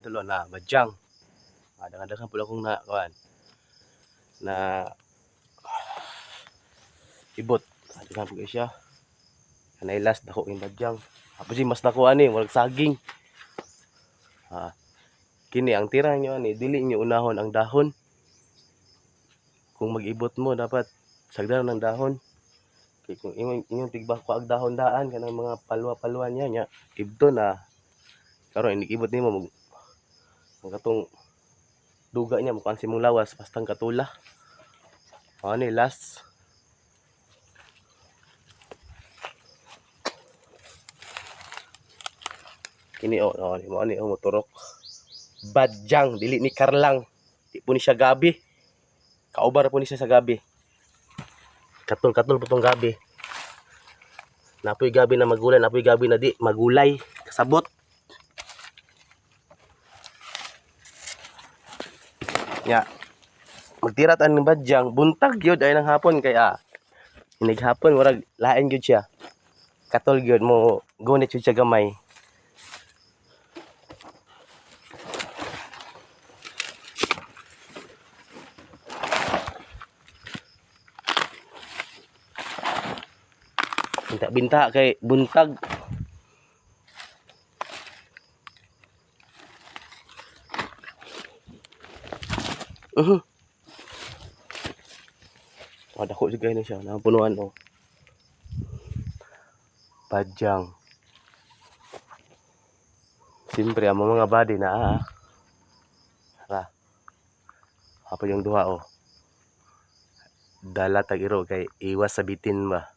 Tulo na badyang. Ah, daghan-daghan pud akong na kuan na ibot. Ah, daghan pud kaayo siya. Kanay last, dako yung badyang. Tapos mas dako ani, murag saging. Ah, kini ang tira nyo ani, dili niyo unahon ang dahon. Kung mag-ibot mo, dapat sagdaran ng dahon. Kay kung ingon inyong tigbakuag dahon daan kanang mga palwa-palwa niya nya, ibto na karon inig-ibot nimo mag ang katong duga niya mukuan sa imong lawas bastang katula. Ani last. Kini oh, oh mo ani oh, moturok. Badyang dili ni Karlang. Di po ni siya gabi. Kaubar po ni siya sa gabi. Katol-katol po tong gabi. Napoy gabi na magulay, napoy gabi na di magulay. Kasabot. Nya. Magtira ta ning badyang, buntag gyud ay nang hapon kay ah. Inig hapon murag lain gyud siya. Katol gyud mo gunit gyud siya gamay. Binta-binta kay buntag. Oh, dako jud kaayo ni siya, napunuan oh. Badyang. Siyempre ang mga body na ah. Ra. Apo yung duha oh. Dala tag iro kay iwas sa bitin ba.